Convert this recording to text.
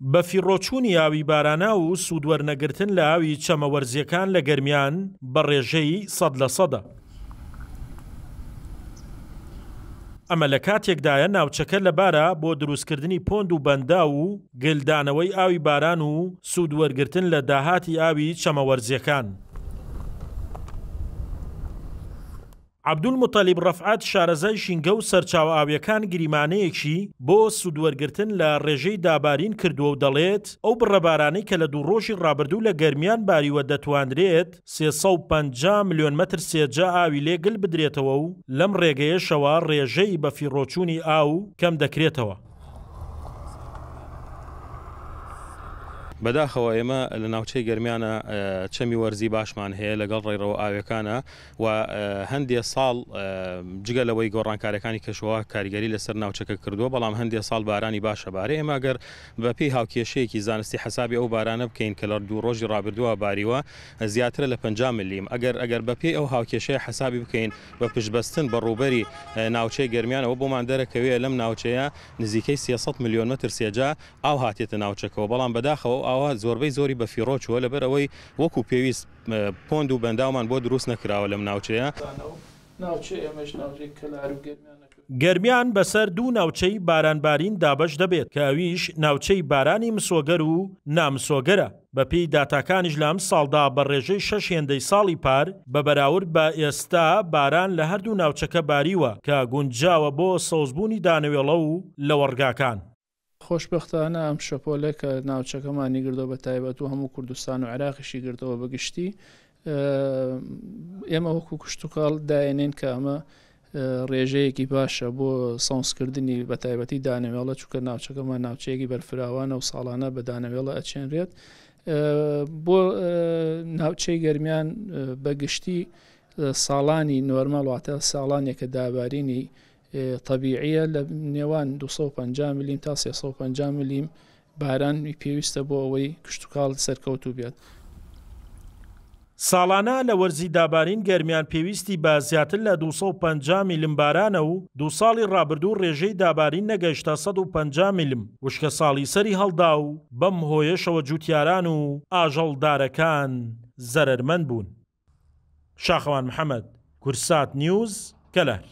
بەفیڕۆچوونی ئاوی باراناو و سوودوەرنەگرتن لە ئاوی چەمە وەرزییەکان لە گەرمیان بە ڕێژەی سەد لە سەدە. ئەمە لە کاتێکدایە ناوچەکە لەبارە بۆ دروستکردنی پۆند و بەنداو و گلدانەوەی ئاوی باران و سوودوەرگرتن لە داهاتی ئاوی چەمە وەرزییەکان. عەبدولموتەلیب ڕەفعەت شارەزای ژینگە و سەرچاوە ئاوییەکان گریمانەیەکی بۆ سوودوەرگرتن لە ڕێژەی دابارین کردووە و دەڵێت، ئەو بڕە بارانەی کە لە دوو ڕۆژی ڕابردوو لە گەرمیان باریوە دەتوانرێت 350 ملیۆن مەتر سێجا ئاوی لێ گل بدرێتەوە و لەم ڕێگەیەشەوە ڕێژەی بەفیڕۆچوونی ئاو کەم دەکرێتەوە. بەداخەوە ئێمە لە ناوچەی گەرمیانە چەمی وەرزی باشمان هەیە لەگەڵ ڕێڕەوە ئاویەکانە و هەندێ ساڵ جگە لەوەی گۆڕانکاریەکانی کەشوهەوا کاریگەری لەسەر ناوچەکە کردووە بەڵام هەندێ ساڵ بارانی باشە بارێ ئێمە گەر بە پێی هاوکێشەیەکی زانستی حەسابی ئەو بارانە بکەین کە لە دوو ڕۆژی ڕابردووە باریوە زیاترە لە 50 ملیم ئەگەر ئەگەر بە پێی ئەو هاوکێشەیە حەسابی بکەین بە پشتبەستن بە ڕووبەری ناوچەی گەرمیان ئەوە بۆمان دەرەکەوێ لەم ناوچەیە نزیکەی 300 ملیۆن مەتر سێجا ئاو هاتێتە ناوچەکەوە بەڵام بەداخەوە ئەو ئاوە زۆربەی زۆری بە فیڕۆ چووە لەبەر ئەوەی وەکو پێویست پۆند و بەنداومان بۆ دروست نەکراوە لەم ناوچەیە. گەرمیان بەسەر دوو ناوچەی بارانبارین دابەش دەبێت کە ئەویش ناوچەی بارانی مسۆگەر و نامسۆگەرە، بەپێی داتاکانیش لە ئەمساڵدا بە ڕێژەی شەش هێندەی ساڵی پار بە بەراورد بە ئێستا باران لە هەردوو ناوچەکە باریوە کە گونجاوە بۆ سەوزبوونی دانەوێڵە و لەوەڕگاکان. خۆشبەختانە ئەم شەپۆلە کە ناوچەکەمانی گردەوە بە تایبەت و هەموو کوردستان و عێراقیشی گردەوە بە گشتی ئێمە وەکو کشتتوکاڵ داێنین کە ئەمە ڕێژەیەکی باشە بۆ سەوزکردنی بە تایبەتی دانەوێڵە چونکە ناوچەکەمان ناوچەیەکی بەرفراوانە و ساڵانە بە دانەوێڵە ئەچێنرێت بۆ ناوچەی گەرمیان بە گشتی ساڵانی نۆرمال واتە ساڵانێکە دابارینی تەبیعیە لە نێوان 250 ملیم تا 350 ملیم باران پێویستە بۆ ئەوەی کشتوکاڵ سەرکەوتوو بێت. ساڵانە لە وەرزی دابارین گەرمیان پێویستی بە زیاتر لە 250 میلم بارانە و دوو ساڵی ڕابردوو ڕێژەی دابارین نەگەیشتە 150 میلم، وشکەساڵی سەری هەڵدا و بەم هۆیەشەوە جووتیاران و ئاژەڵدارەکان زەرەرمەند بوون. شاخەوان محەمەد، کوردسات نیوز، کەلار.